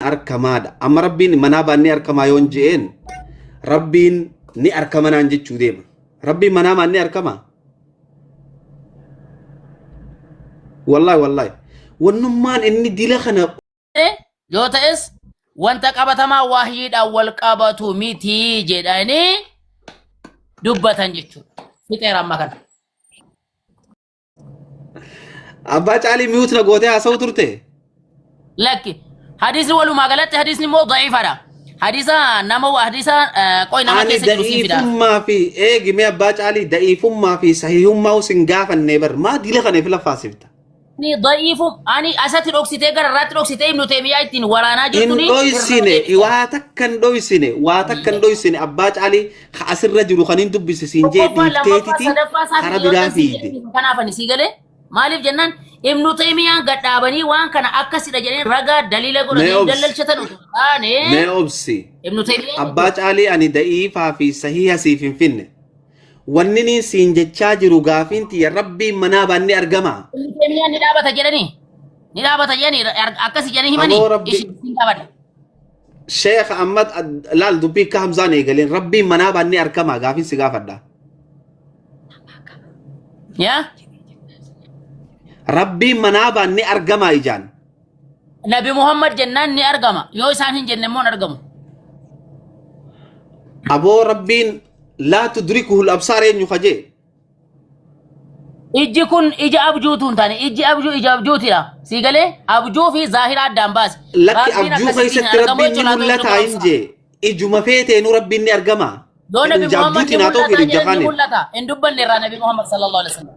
Arkamaadha. Amma Rabbiin manaa ni arkamaa yoon je'een Rabbiin ni arkama naan jechuu deema. Rabbiin manaamaan ni arkamaa? Wallaahi wallaahi. Wannummaan inni dila kana Yoo ta'es wanta qabatamaa wahyiidhaan wal qabatu miti jedhanii dubbatan jechuudha. Fixeera amma kana. Abbaa Caalii mute na gootee haasa'u turte. Lakki hadiisni walumaa galatti hadiisni immoo da'iifadha. Hadiisa nama hadiisa qoy nama Ani keessa jiru siin fidaa. da'iifummaa fi eegi mee Abbaa Caalii da'iifummaa fi sahihummaa sin gaafannee bar maa dila kana fi laffaasifta. Ani da'iifu ani asatti dhoksitee gara irraatti dhoksitee Ibnu Teemiyaa ittiin waraanaa Hin jirtuni irraa dhoysine deebisa. waa takka hin dhoysine waa takka hin dhoysine Abbaa Caalii ka asirra jiru kan hin dubbise siin jee Tokkoffaa lammaffaa dhiifteetiti sadaffaa isaa kara fi yoo biraa tan sii fiigde. jedhani kanaaf ani sii galee maaliif jennaan Ibnu Teemiyaan gadhaabanii waan kana akkasidha jedhanii ragaa daliila Mee godhatanii obsi dallalchatan utuu hin taane mee obsi Ibnu Teemiyaan Abbaa jechuudha. Caalii ani da'iifaa fi sahiha siif hin finne. Wanni niin siin jechaa jiru gaafiin tiyya Rabbiin manaa baanni argama. Ibnu Teemiyaan ni dhaabata jedhanii ni dhaabata jedhanii akkasi jedhanii himanii Aboo Rabbi ishi siin dhaabata. Sheekh Ahmad laal dubbii akka Hamzaan eegaleen Rabbiin manaa baanni argama gaafiin si gaafadha. Yaa Rabbiin manaa baanni argama ijaan. Nabi Muhammad jennaan ni argama yoo isaan hin jenne immoo hin argamu. Aboo Rabbiin laa tudrikuhul absaar eenyu kajee. Ijji kun ija abjuutu hin taane ijji abjuu ija abjuutidha. Sii galee abjuu fi zaahira addaan baasi. Lakki Rabbiin abjuu akkasittiin hin keessatti argamu Rabbiin ni jechuun haa ta'u mul'ataa hin ibnu jee. Ijuma feeteenu Rabbiin ni argama. Yoo Fedhu Nabi ija Muhammad ni abjuutiin haa ta'u mul'ata fedhu ija jedhan ni kaaniin. mul'ata. Hin dubbanne irraa Nabi Muhammad sallallahu alaihi wasallam.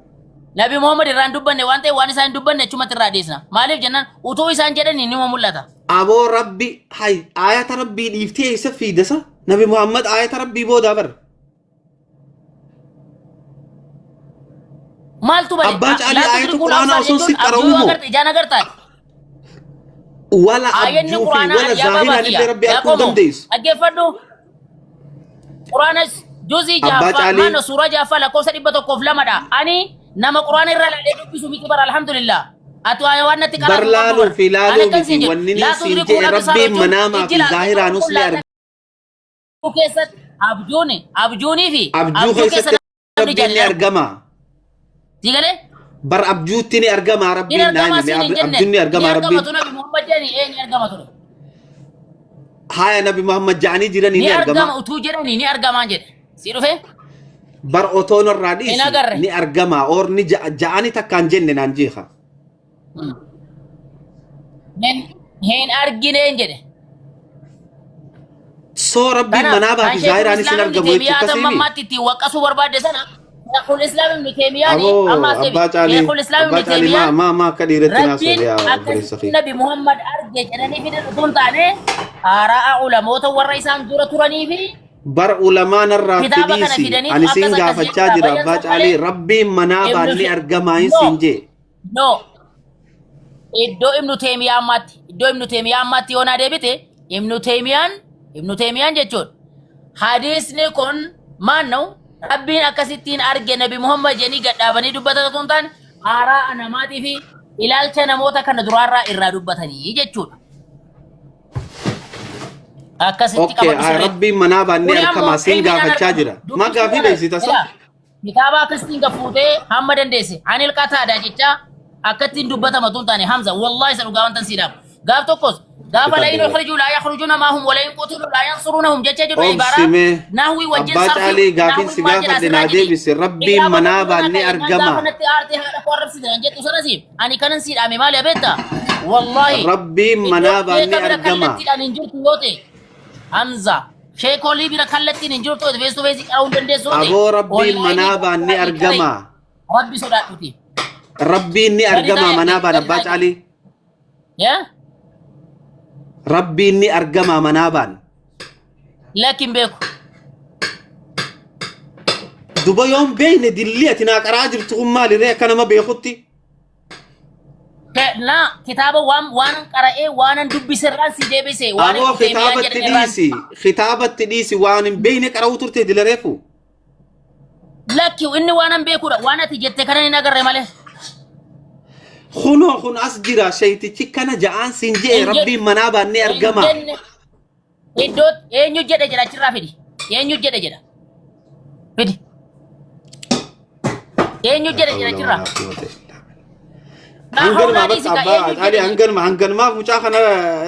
Nabi Muhammad irraa hin dubbanne waan ta'eef waan isaan hin dubbanne achumatti irraa dhiisna. Maaliif jennaan utuu isaan jedhanii nima mul'ata. Aboo Rabbi hay aayata Rabbii dhiiftee eessa fiidasa? Nabi Muhammad aayata Rabbii boodaa bar. Maaltu bade? Abbaa Caalii Laa aayata tudrikul Quraanaa absaar osoo si jechuun abjuu qara'uu yoo moo? agarte ijaan agartaa? Wala Aayanni abjuu fi Quraanaa wala yaa baabaa zaahiraan kiyya. illee Rabbi Yaa arguu hin qomoo dandeessu. dhaggeeffadhu. Quraana juzii Abbaa jaaffaa Caalii maano suuraa jaaffaa lakkoofsa 102dha. Ani nama Quraana irra laalee dubbisu miti bara alhamdulillah. Ati waan natti bar qaraatu qabdu laaluu bara. fi Ani laaluu akkan miti siin jedhu wanni laa siin tudrikul je'e absaar Rabbiin jechuun manaamaa ijji fi laaltee zaahiraanus kun ni laaltee argama. keessatti abjuuni abjuunii fi Abjuu abjuu keessa keessatti namni Rabbiin ni jaalala argu. argama. Sii galee? Bar abjuutti ni argama Ni Rabbiin naa argama hime. siin hin jenne. Abjuun ni Ni argama argama Rabbiin. tu Nabi Muhammad jedhani ee ni argama ture. Haaya Nabi Muhammad ja'anii jiranii Ni ni argama. argama utuu jedhanii ni argamaan jedhe. Si dhufe? Bar otoo narraa Hin dhiisi agarre. ni argama or ni ja'anii takkaan jenne naan jeeqa. Hin hin argineen jedhe. Soo Rabbiin Kanaaf manaabaa kan fi Sheekul zaahiraanis hin Islaam Ibn argamu jechuu Teemiyaa akkasiimi. amma ammaatti ittiin waqqasuu barbaadde sana Sheekul Islaam Ibn Teemiyaan Aboo amma as deebi. abbaa caalii Sheekul Islaam Ibn abbaa caalii maa Teemiyaan maa maa akka dhiiratti naasoo Rabbiin yaa obboleessa akkasitti kiyya. Nabi Muhammad arge jedhanii fidan utuu hin taane haaraa ulamoota warra isaan dura turanii fi Bar ulamaa narraa kitaaba kana fidiisi fidaniitu ani siin akkas akkas gaafachaa jechuudha jira bayan abbaa san caalii malee Rabbiin manaabaan Ibnu ni argamaa hin no siin jee. no iddoo Ibnu Teemiyaa ammaatti iddoo Ibnu Teemiyaa ammaatti yoo naa deebite Ibnu Teemiyaan Ibnu Teemiyaan jechuun hadiisni kun maal na'u Rabbiin akkasittiin arge Nabi Muhammad jedhanii gadhaabanii dubbatan osoo hin taane haaraa namaatii fi ilaalcha namoota kana duraarraa irraa dubbatanii jechuudha. Akkasitti Okay, qabadhu sirriitti. Rabbiin manaabaan ni Kuni ammoo argamaa siin ilmiidhaan gaafachaa argama. jira. Maa Dubbisuu gaafii kana dheessita sa? ilaa kitaaba akkasitiin gafuutee hamma dandeesse. Anil qataada jecha akka ittiin dubbatama tun taane Hamza wallahi isa dhugaa wantan siidhaaf. Gaaf tokkos gaafa Kitaaba layin deemaa. ukhrijuu laa yakhrujuuna maahum walayin qutuluu laa yansurunahum jecha jedhu Obsi ibaaraa mee nahwii wajjin abbaa sarfii caalii gaafiin nahwii si maal jedha gaafadhe asirraa naa jedhi. deebise Rabbiin Kitaaba manaabaan qulqulluu ni kana kan gaafa argama. natti aartee haadha koo arrabsite kan jettu sanasi ani kanan siidhaame maali abeetta wallahi Rabbiin iddoo manaabaan ni sheeka bira argama. kallattiidhaan hin jirtu yoo ta'e Hamza sheekolii bira kallattiin hin jirtu yoo ta'e face to face qara'uu hin dandeessu yoo ta'e Aboo Rabbiin onlaayinii manaabaan ni qara'i argama. rabbi sodaadhuti. Rabbiin ni Gadi argama taa'e manaabaan gadi abbaa taa'e. caalii. Yaa Rabbiin ni argama manaabaan. lakki hin beeku. Duba yoon beekne dilli ati naa qaraa jirtu kun maali ree akka nama beekutti? Na kitaaba waan waan qara'ee waanan dubbise irraan si deebise waan Aboo Ibnu Teemiyaan kitaabatti jedhan irraan dhiisi kitaabatti dhiisi waan hin beekne qara'uu turte dila reefu. Lakki inni waanan beekudha waan ati jette kana hin agarre malee. Kunoo kun as jira sheeytichi kana ja'aan siin je'e Hin jedhu. rabbiin manaa baannee Hin argama. jenne. Iddoo eenyu jedhe jedha achirraa fidi. Eenyu jedhe jedha. Fidi. Eenyu jedhe jedha achirraa. Laa Hanganuma hawlaa bakka dhiisi kaa abbaa eenyu caalii jedhe. hanganuma hanganumaaf mucaa kana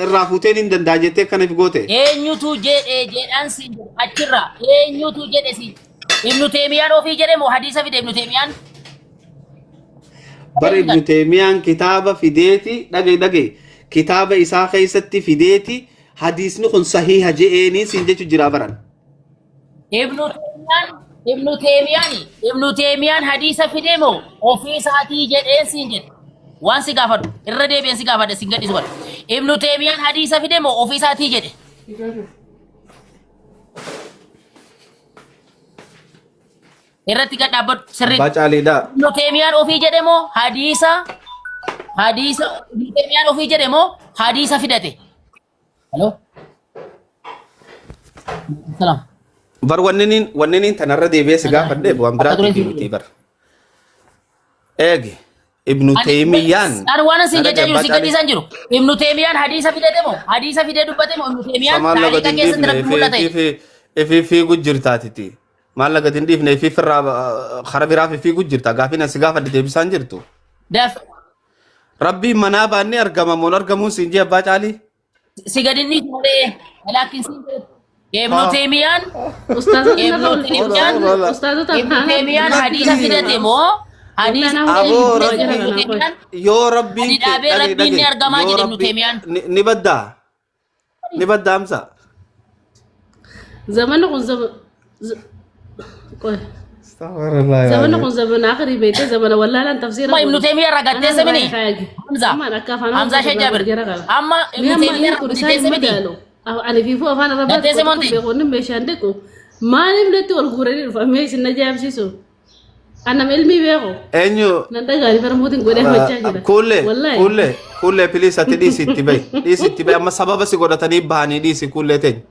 irraa fuuteen hin danda'a jettee kana if goote. Eenyutu jedhe jedhaan siin jedhe achirraa eenyutu jedhe siin. Ibnu Teemiyaan ofii jedhe moo hadiisa fide Ibnu Teemiyaan? Bara Ibnu Teemiyaan kitaaba fideeti dhagaye dhagaye kitaaba isaa keessatti fideeti hadiisni kun sahiha je'eenii siin jechu jira baran. Ibnu Teemiyaan Ibnu Teemiyaan Ibnu Teemiyaan hadiisa fide moo ofii isaatii jedheen siin jedhe. Waan si gaafadhu irra deebi'een si gaafadha siin gadhiisu bara. Ibnu Teemiyaan hadiisa fide moo ofii isaatii jedhe. Irratti gad dhaabbadhu sirriitti. Abbaa caaliidha. Ibnu Teemiyaan ofii jedhe moo hadiisa hadiisa Ibnu Teemiyaan ofii jedhe moo hadiisa fidate? Hello. Salaam. Bar wanniniin wanniniin tanarra deebi'ee si gaafadhe waan Akka biraatiif tureen miti bar. Eegi Ibnu Teemiyyaan Ani waan isin na jechaa dhagaye jiru abbaa si caalii. gadhiisan jiru. Ibnu Teemiyaan hadiisa fidate moo hadiisa fidee dubbate moo Ibnu Teemiyaan Samaan laga taariika hin keessatti dhiifne rabbi mul'ata jedhe. ifii fiigu jirtaatiti. Maal laga hin dhiifne ifii firraa kara biraa fiigu jirta gaafiin asi gaafadhe deebisaan jirtu. Daf Rabbiin manaa baannee argama moon argamuun siin jee abbaa caalii. si gadi inni malee laakiin siin jedhu. Ibnu Haa. Teemiyaan Ustaazota Ibnu narra ol Teemiyaan Ola, ola. Ustaazota Ibnu Teemiyaan hadiisa Lakki. fidate moo hadiisa Aboo fidate rabbi Ibnu Teemiyaan yoo rabbiin gadi kee dhaabee dhagaye rabbiin ni dhagaye argamaa yoo jedhe Ibnu rabbi Teemiyaan. ni baddaa ni baddaa amsa. Zamanni kun zaman qoy. Astaghfirullah Zamanni kun zamana akhirii beekte zamana wallaalaan tafsiira Amma Ibnu Teemiyyaa irraa Anaan gaddeessa mini. irraa kaayage. Hamza Ammaan akka afaan Hamza Oromoo Sheekh irraa Jaabir. jara qaba. Amma Mee Ibnu amma Teemiyyaa inni irraa kun isaan gaddeessa hin miti. madaalu. Ani fiifuu afaan Arabaa Gaddeessa tokko monti. beeku inni meeshaan dhiqu. Maaliif natti wal guuranii dhufa mee isin na ajaa'ibsiisu? Anam ilmii beeku. Eenyu Nan dhagaani farmuutiin godhee hojjechaa jira. kuullee Wallaahi. kuullee kuullee piliis ati dhiisi itti bahi dhiisi itti bahi amma sababa si godhatanii bahanii dhiisi kuullee teenya.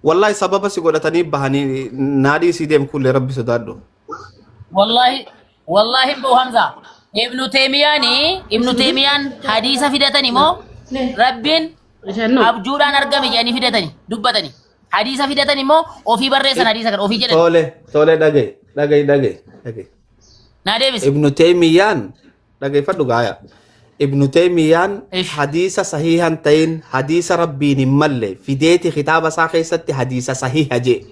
Wallahi sababa si godhatanii bahanii naa dhiisii deem kuullee rabbi sodaadhu. Wallahi wallahi hin ba'u Hamza. Ibnu Teemiyaani Ibnu Teemiyaan hadiisa fidatani moo rabbiin Bishaan abjuudhaan argame jedhanii fidatani dubbatani. Hadiisa fidatan immoo ofii barreessan hadiisa kana ofii jedhan. Tole tole dhagaye dhagaye dhagaye dhagaye. Naa deebisi. Ibnu Teemiyyaan dhageeffadhu gaaya. Ibnu Teemiyyaan Ish. hadiisa sahihan ta'in hadiisa rabbiin hin malle fideeti kitaaba isaa keessatti hadiisa sahiha jee.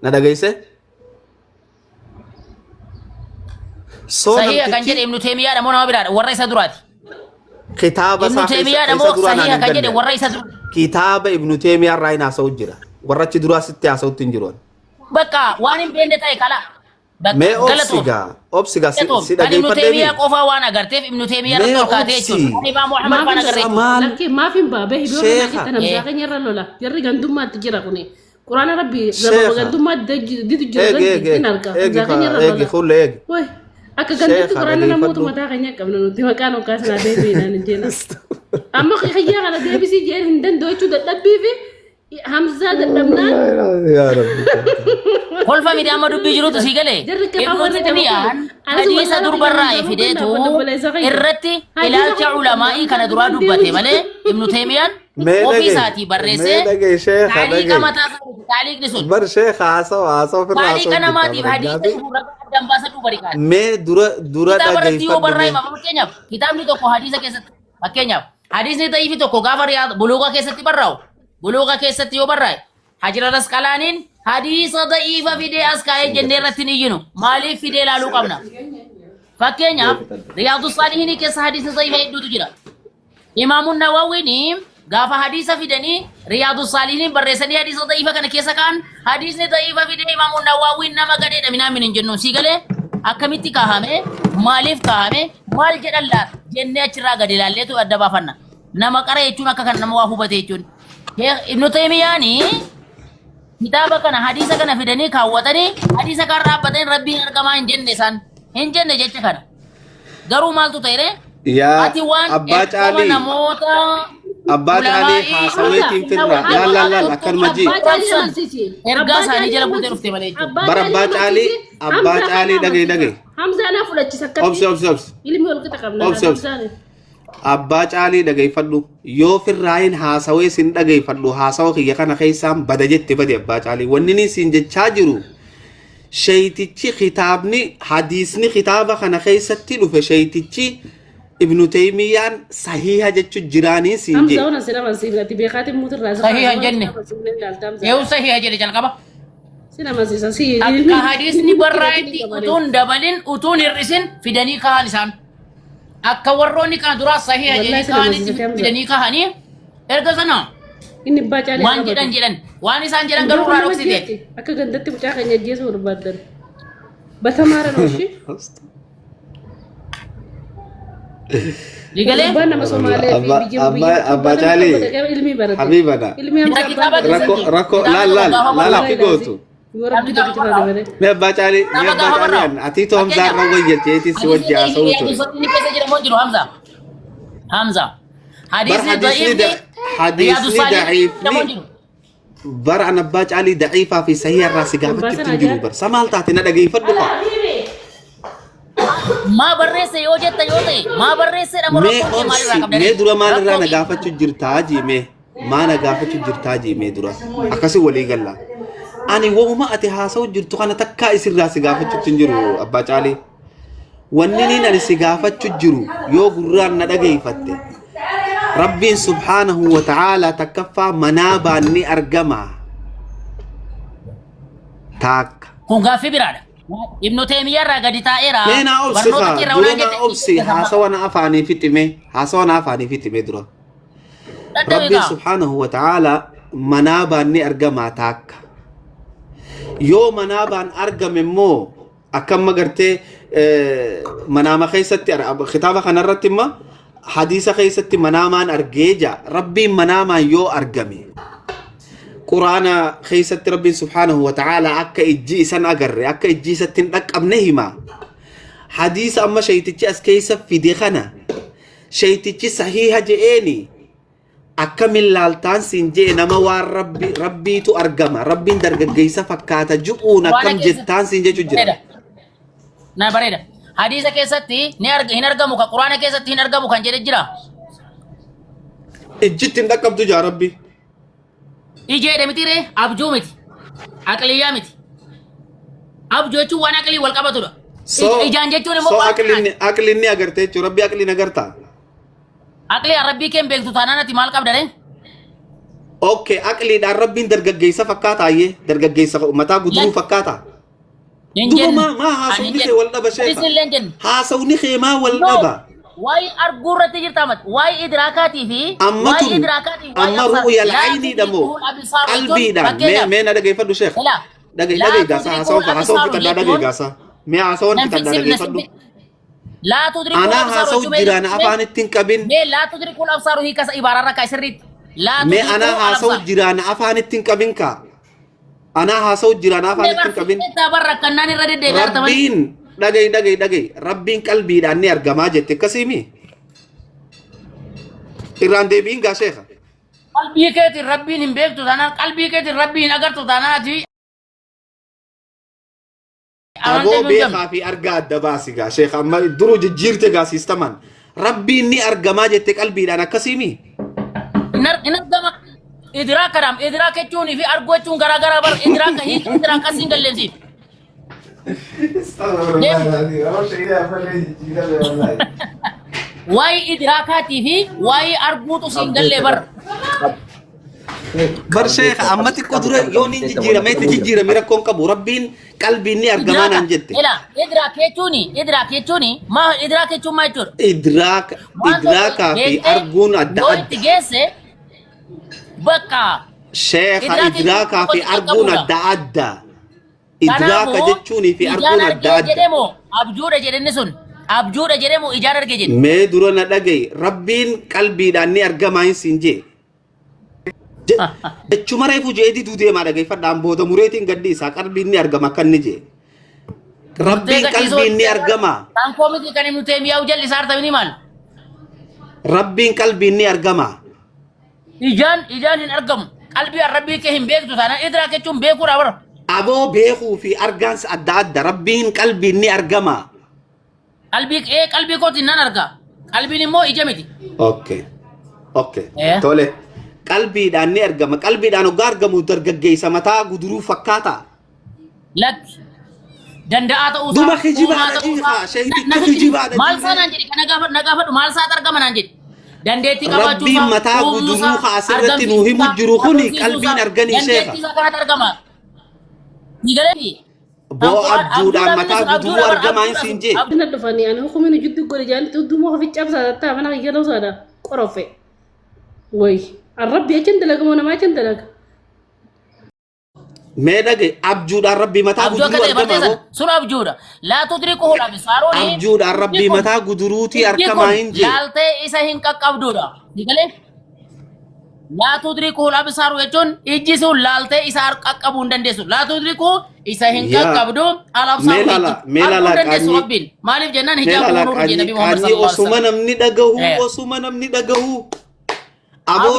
Na dhageesse? Soo Sahiha kan namtichi jedhe Ibnu Teemiyaadha moo nama biraadha warra isa duraati. kitaaba Ibnu isaa keessa Teemiyaadha isa moo duraa naan sahiha hin kan jedhe galle. warra isa dura. Kitaaba Ibnu Teemiyaa irraa hin haasa'u jira. Warra achi duraa sitti haasa'utti hin jiru. Bakka waan hin beekne ta'e kala. Bakka Mee obsi galatoom. gaa obsi gaa si Galatoom. si Kan Ibnu dhageeffadheemi. Teemiyaa qofaa waan agarteef Ibnu Teemiyaa Mee irratti ol kaatee obsi. jechuudha. Kan Imaam Muhammad Maaf faan hin agarree jechuudha. Maal Lakki maaf hin baabee hidhoo kana sheekha jettan hamzaa Eh. keenya irra lola. Jarri gandummaatti jira kuni. Quraana rabbi sababa sheekha gandummaatti didu jira eegi gandi eegi hin eegi arga. eegi Hamzaa keenya irra eegi lola. fuullee eegi. Way akka gandatti Sheekha quraana namoota dhageeffadhu. mataa keenya qabna nuti maqaan hoggaa sanaa deebiinaan hin jenna. Amma kiyyaa kana deebisii jeen hin danda'u jechuu dadhabbii fi Hamzaa dadhabnaan Yaa Rabbi. Kolfa miti amma dubbii jirutu sii galee. jarri akka Ibnu warra Teemiyaan Anas hadiisa wallahi durbarraa kiyya fideetu obboleessa kiyya. irratti Hadiisa ilaalcha kun ulamaa'ii kana duraa dubbate malee Ibnu Teemiyaan Mee ofii dhagaye isaatii mee barreessee dhagaye sheekha taaliiqa dhagaye. mataa isaati taaliiqni sun Bar sheekha haasawa haasawa ofirraa taaliiqa haasa'u jirta namaatiif bara hadiisa gaafi. dhufu ragaa addaan baasadhu bari kaadha. Mee dura dura Kitaaba irratti yoo dhageeffadhu barraa'e mee. fakkeenyaaf kitaabni tokko hadiisa keessatti fakkeenyaaf hadiisni da'iifi tokko gaafa riyaad buluuqa keessatti barraa'u buluuqa keessatti yoo barraa'e Hajar Asqalaaniin hadiisa da'iifa fidee as kaa'ee jennee irratti hin iyyinu maaliif fidee ilaaluu qabna fakkeenyaaf Riyaadu Saalihiinii keessa hadiisni da'iifa hedduutu jira Imaamuun Nawawiin gaafa hadiisa fidanii Riyaadu Saalihiin barreessanii hadiisa da'iifa kana keessa kaa'an hadiisni da'iifa fidee Imaamuun Nawawiin nama gadheedha minaamin hin jennuun sii galee akkamitti kaahame maaliif kaahame maal jedhan laata jennee achirraa gadi ilaalleetu adda baafanna nama qara jechuun akka kan nama waa hubate jechuun Ibnu Taymiyaani kitaaba kana hadiisa kana fidanii kaawwatanii hadiisa kan dhaabbatanii rabbiin argamaa hin jenne isaan hin jenne jecha kana garuu maaltu ta'e ree Yaa ati waan abbaa ergama caalii namoota abbaa caalii ulamaa'ii haasaweetiin sunna firraa wal laal laal jamaa laal akkanuma jii. Abbaa caalii rabsan amansiisi. ergaa Abbaa isaanii caalii jala buutee amansiisi. dhufte malee jechuudha. Abbaa Bara caalii abbaa caalii amansiisi. abbaa Hamzaa caalii kana dhagaye amansiisa. dhagaye. Hamzaa naa fudhachisa akkatti. Obsi, obsi, obsi. Ilmi wal qixa qabna. Obsi, obsi. Hamzaan. Abbaa Caalii dhageeffadhu. Yoo firraayin haasawee sin dhageeffadhu, haasawa kiyya kana keessaan bada jette bade. Abbaa Caalii, wanni inni siin jechaa jiru, sheeytichi kitaabni hadiisni kitaaba kana keessatti dhufe, sheeytichi Ibnu Teeymiyyaan sahiha jechu jiraanii siin Hamzaa jee. waan sin amansiifne, ati beekaatiin muutirraa. Sahiha hin jenne. Yoo sahiha jedhe jalqaba. Sin amansiisa si. Akka hadiisni barraa'etti utuun dabalin utuun hir'isin fidanii kahan isaan. Akka warroonni kana duraa sahiha Wallahi jedhanii sin kahanitti amansiisa Hamza. fidanii kahanii erga sana Inni abbaa Caalii waan jedhan jedhan, waan isaan jedhan garuu irraa dhoksite. Akka gandatti mucaa keenya ajjeesuu barbaadan. Batamaara nooshi. Digalee Abbaan nama Somaalee fi biyya Abbaa Caalii, ilmi barate. Habiibana. Ilmi Hamza Kitaaba abbaan keessatti- Rakkoo rakkoo laal laal laal akki gootu. Yoo Rabbi tokkicha taate malee. Mee abbaa Caalii, mee Nama abbaa gaafa Caalii, barraa'u. ati too Hamzaa irra wayya jeeti si wajji haasa'uu ture. Inni keessa jira moo jiru Hamza? Hamza. Bar Hadiisni hadiisni da'iifni hadiisni Riyaadu Saalihiin jira moo da'iifni jiru? Bar an abbaa Caalii da'iifaa fi sahii irraa si gaafachuutti hin jiru bar. Sa maal taate, na dhageeffadhu kaa. Maa barreesse yoo jetta yoo ta'e, maa barreesseedha moo Mee rakkoon kee maalirraa obsi qabda? Mee dura maalirraa na Rakkoo kee- gaafachuu jirtaa jiimee, maa na gaafachuu jirtaa jiimee dura akkasii walii galla. Ani wahuma ati haasa'u jirtu kana takkaa isirraa si gaafachuutti hin jiru, abbaa Caalii. Wanni niin ani si gaafachuu jiru, yoo gurraan na dhageeffatte, Rabbiin subhaanahu wa ta'aalaa takkaffaa manaabaan ni argama. Taakka. Kun gaaffii biraadha. Ibnu Teemiyyaa irraa gadi taa'eera. Mee naa obsi Barnoota kaa keerra dura waan naa jette obsi, haasawa na afaanii fixime, haasawa na afaanii fixime dura. Dadhabe Rabbiin kaa. subhaanahu wa ta'aalaa manaabaan ni argamaa, taakka. Yoo manaabaan argame immoo akkam gartee manaama keessatti kitaaba kanarratti immoo hadiisa keessatti manaamaan argee jaa. Rabbiin manaamaan yoo argame, Quraana keessatti Rabbiin subhaanahu wa ta'aalaa akka ijji isan agarre, akka ijji isatti hin dhaqqabne hima. Hadiisa amma sheeytichi as keessa fide kana sheeytichi sahiiha je'eeni akkamin laaltaan siin jee? Nama waan rabbi rabbiitu argama, Rabbiin dargaggeessa fakkaata ju'uun Quraana akkam jettaan siin jechu jira. Bareeda. Na bareeda. Hadiisa keessatti ni arga, hin argamu kan Quraana keessatti hin argamu kan jedhe jira. Ijjitti hin dhaqqabdu jaa Rabbi. Ijeedha miti ree, abjuu miti. Aqliyyaa miti. Abjuu jechuun waan aqlii wal qabatudha. So Ijaan jechuun immoo so waan aqliin aqliin ni agarte jechuudha. Rabbi aqliin agartaa. Aqlii Rabbii kee hin beektu taanaan ati maal qabda ree? Okay, aqliidhaan Rabbiin dargaggeessa fakkaata ayyee, dargaggeessa mataa guduruu fakkaata. Hin Duba jenne. maa Ani haasawni hin kee jenne. wal dhaba, sheekha. Hadiisni illee hin jenne. Haasawni kee maa wal No. dhaba? Waa'ee arguu irratti jirta amat. Waa'ee idraakaatii fi Amma waa'ee tun idraakaatii fi waa'ee amma absaar. ru'yal Laa ayniidha moo tudrikuul absaar jechuun qalbiidhaan mee fakkeenyaaf. mee na dhageeffadhu, sheekha. Ilaa. Dhage Laa dhage gaasa tudrikuul haasawaa haasawaa absaaru fixadhaa dhage jechuun gaasa. Mee haasawaan nan fixadhaa fiksifne dhageeffadhu. Laa tudrikuul Anaa absaaru haasa'u jechuun mee jiraan afaan ittiin qabin. Mee laa tudrikuul absaaru hiikasa ibaararra kaa sirriitti. Laa Mee anaa tudrikuul haasa'u absaar. jiraan afaan ittiin qabin kaa. Anaa haasa'u jiraan afaan Mee ittiin qabin. barsiiseettaa barra kannaan irra deddeebi'aa artaman. Rabbiin dhagahi dhagahi dhagahi, Rabbiin qalbiidhaan ni argamaa jette akkasiimi. Irraan deebiin gaa, sheekha. Qalbii keetiin Rabbiin hin beektu taanaan, qalbii keetiin Rabbiin hin agartu taanaan, ati Aboo amanteen hin beekaa fi argaa adda baasi gaa, sheekha, amma duruu jijjiirte gaa siistaman. Rabbiin ni argamaa jette qalbiidhaan, akkasiimi. Hin argama. Idraakadhaam idraak jechuun fi arguu jechuun garaa garaa bar. Idraaka hiika idraaka siin galleensiif. Waa'ee idraakaatii fi waa'ee arguutu siin gallee bar. Bar sheekha, amma xiqqoo dura yoo ni jijjiirame itti jijjiirame rakkoon qabu, Rabbiin qalbiin ni argamaa naan jette. Ila idraak jechuun maa, idraak jechuun maa jechuudha? Idraaka Waan tokko idraakaa fi beektee arguun adda yoo adda. itti geesse bakka. Sheekha, Idraak jechuun idraakaa fi tokkotti arguun qaqqabuudha. adda adda. Idraaka Kanaafuu jechuunii fi ijaan arguun adda argee adda. jedhemo abjuudha jedhenne, sun abjuudha jedhemo ijaan arge jedhe. Mee dura na dhagayi, Rabbiin qalbiidhaan ni argamaa hin siin jee. Jechuma reefu jee diduu deemaa dhageeffadhaan booda mureetiin gaddi isaa qalbiin ni argama akka inni jee. Rabbiin qalbiin ni argama. Kan miti, kan Ibnu Teemiyaa jalli isaa artamini maal? Rabbiin qalbiin ni argama. Ijaan hin argamu. Qalbii Rabbii kee hin beektu taanaan, idraak jechuun beekuudha bara. Aboo, beekuu fi argaansa adda adda. Rabbiin qalbiin ni argama. Qalbii qalbii kootiin nan arga. Qalbiin immoo ija miti. Okay. Okay. Eh. Tole. Qalbiidhaan ni argama. Qalbiidhaan hoggaa argamu dargaggeessa mataa guduruu fakkaata. Lakki. Danda'aa ta'uu Duba isaa, kijibaadha uumaa ta'uu isaa. jiifa. Sheeyiticha Na- na- kijibaadha Maal jiifa. isaa naan jedhi kana gaafa na gaafadhu maal isaatu argama naan jedhi. Dandeettii qabaachuu Rabbiin isaa, mataa uumuu guduruu isaa, haa asirratti nuu argamsiisuu himu isaa, jiru kuni dhabamsiisuu qalbiin isaa, arganii sheeka. dandeettii isaa kanatu argama. Ni Boo abjuudhaan mataa guduruu argamaa hin siin jee. Na dhufanii ani hukumin jiddu godhe jaanitti hundumuu ofi cabsaa tattaa mana kiyya loosaadha qorofe. Wayi arrabbi achin dalaga moo namaa achin dalaga. Mee dhage abjuudhaan rabbii mataa Abjuu akka guduruu ta'e argamaa barteessan moo? sun abjuudha. Laa tudrikuhu absaaruun Abjuudhaan rabbii mataa guduruutii argamaa hin jee. Laaltee isa hin qaqqabduudha. Ni galee? Laa tudrikuhu absaaru jechuun ijji sun laaltee isa qaqqabuu hin dandeessu. Laa tudrikuhu isa hin Yaa. qaqqabdu al Mee absaaru laala ijji. mee Arguu laala hin dandeessu qaanyii rabbiin. Maaliif jennaan mee hijaaba laala nuur jedhe qaanyii Nabi Muhammad qaanyii sallallahu alaihi osuma wasallam. namni dhagahu Eh. osuma namni dhagahu aboo.